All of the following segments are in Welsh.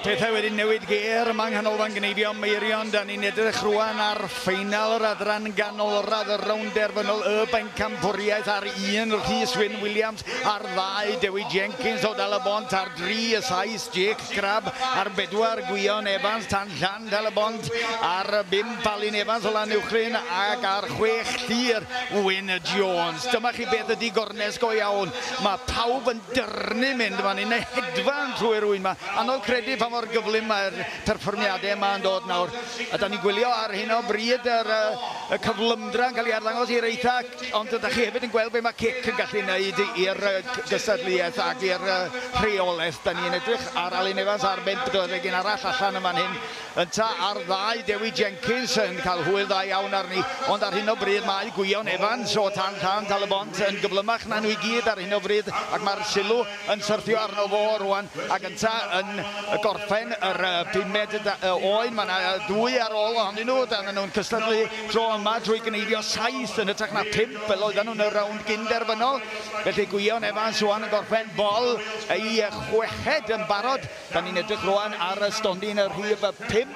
pethau wedi newid gêr yma yng Nghanolfan Gneifio Meirion. Da ni'n edrych rwan ar ffeinal yr adran ganolradd, y rownd derfynol, y bencampwriaeth ar 1 Rhys Wyn Williams, ar 2 Dewi Jenkins o Dal-y-bont, ar 3 y 7 Jake Crabb, ar 4 Gwion Evans Tan Llan Dal-y-bont, ar 5 Alun Evans o Lanuwchllyn ac ar 6 Llyr Wyn Jones. Dyma chi beth ydy gornes go iawn. Mae pawb yn dyrnu mynd, mae'n un hedfan trwy'r wyn yma. Anodd credu pa mor gyflym mae'r perfformiadau yma yn dod nawr. A da ni'n gwylio ar hyn o bryd y cyflymdra yn cael ei arddangos i'r eitha, ond ydych chi hefyd yn gweld be mae cic yn gallu wneud i'r gystadleuaeth ac i'r rheolaeth. Da ni'n edrych ar Alun Evans ar 51 arall allan yn fan hyn. Ynta ar 2 Dewi Jenkins yn cael hwyl dda iawn arni, ond ar hyn o bryd mae Gwion Evans o Tan Llan Tal-y-bont yn gyflymach na nhw i gyd ar hyn o bryd, ac mae'r sylw yn syrthio arno fo rwan, ac ynta yn gorffen yr 5med oen. Mae yna 2 ar ôl ohonyn nhw, dan nhw'n cystadlu tro yma trwy gneifio 7 yn hytrach na 5 fel oedden nhw'n y rownd gynderfynol. Felly Gwion Evans rwan yn gorffen bol ei 6ed yn barod. Da ni'n edrych rwan ar y stondin y rhif 5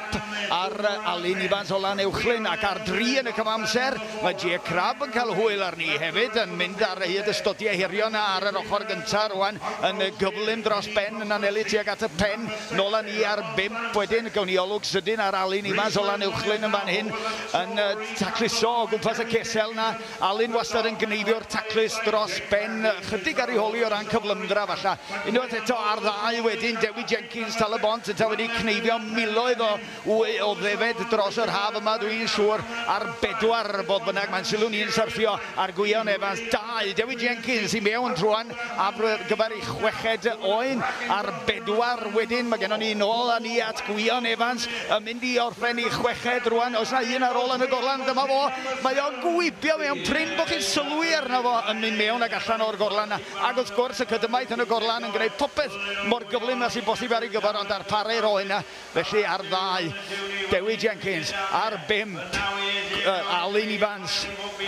ar Alun Evans o Lanuwchllyn, ac ar 3 yn y cyfamser mae Jake Crabb yn cael hwyl arni hefyd, yn mynd ar hyd y stodiau hirion ar yr ochr gyntaf rwan yn gyflym dros ben, yn anelu tuag at y pen. Nôl â ni ar 5 wedyn, gawn ni olwg sydyn ar Alun Evans o Lanuwchllyn yn fan hyn, yn tacluso o gwmpas y cesel na. Alun wastad yn gneifio'r taclus dros ben, chydig ar ei holi o ran cyflymdra falla. Unwaith eto ar 2 wedyn, Dewi Jenkins Tal-y-bont yn wedi cneifio miloedd o ddefed dros yr haf yma, dwi'n siŵr. Ar 4 fodd bynnag, mae'n sylw ni'n syrthio ar Gwion Evans. 2 Dewi Jenkins i mewn rwan ar gyfer ei 6ed oen. Ar 4 wedyn mae gennon ni nôl â ni at Gwion Evans yn mynd i orffen ei 6ed rwan. Oes na un ar ôl yn y gorlan? Dyma fo. Mae o'n gwibio mewn, prin bod chi'n sylwi arno fo yn mynd mewn ac allan o'r gorlan. Ac wrth gwrs y cydymaith yn y gorlan yn gwneud popeth mor gyflym â sy'n bosib ar ei gyfer, ond darparu'r oen yna. Felly ar 2 Dewi Jenkins, ar 5 Alun Evans,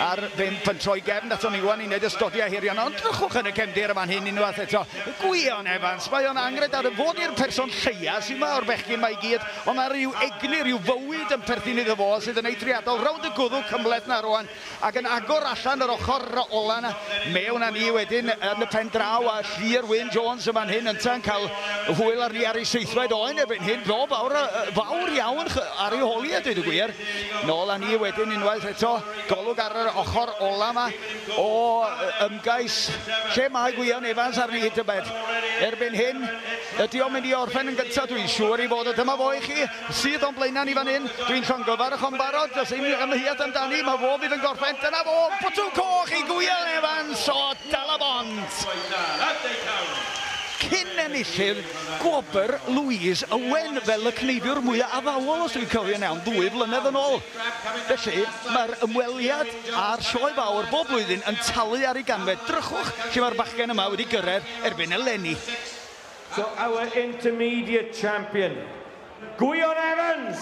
ar 5 yn troi gefn aton ni rwan i wneud y stodiau hirion. Ond drychwch yn y cefndir yma'n hyn unwaith eto. Gwion Evans, mae o'n angred ar y fod i'r person lleia sy'n ma o'r bechgyn mae i gyd, ond mae rhyw egni, rhyw fywyd yn perthyn iddo fo sydd yn eithriadol. Rownd y gwddw cymhleth na rwan, ac yn agor allan yr ochr ola na. Mewn â ni wedyn yn y pen draw a Llyr Wyn Jones yma'n hyn ynta'n cael hwyl arni ar ei 7fed oen erbyn hyn. Ddo fawr iawn ar ei holi a dweud y gwir. Nôl â ni wedyn unwaith eto, golwg ar yr ochr ola yma o ymgais lle mae Gwion Evans arni hyd y bed. Erbyn hyn, ydy o'n mynd i orffen yn gyntaf, dwi'n siŵr i fod. Dyma fo i chi, sydd o'n blaenau ni fan hyn. Dwi'n llongyfarch o'n barod, does dim ymheuaeth amdani, mae fo fydd yn gorffen. Dyna fo, botwm coch i Gwion Evans o Dal-y-bont. Cyn enillydd gwobr Louise Owen fel y cneifiwr mwyaf addawol, os dwi'n cofio'n iawn, 2 flynedd yn ôl. Felly, mae'r ymweliad a'r sioe fawr bob blwyddyn yn talu ar ei ganfed. Drychwch lle mae'r bachgen yma wedi gyrraedd erbyn eleni. So our intermediate champion, Gwion Evans!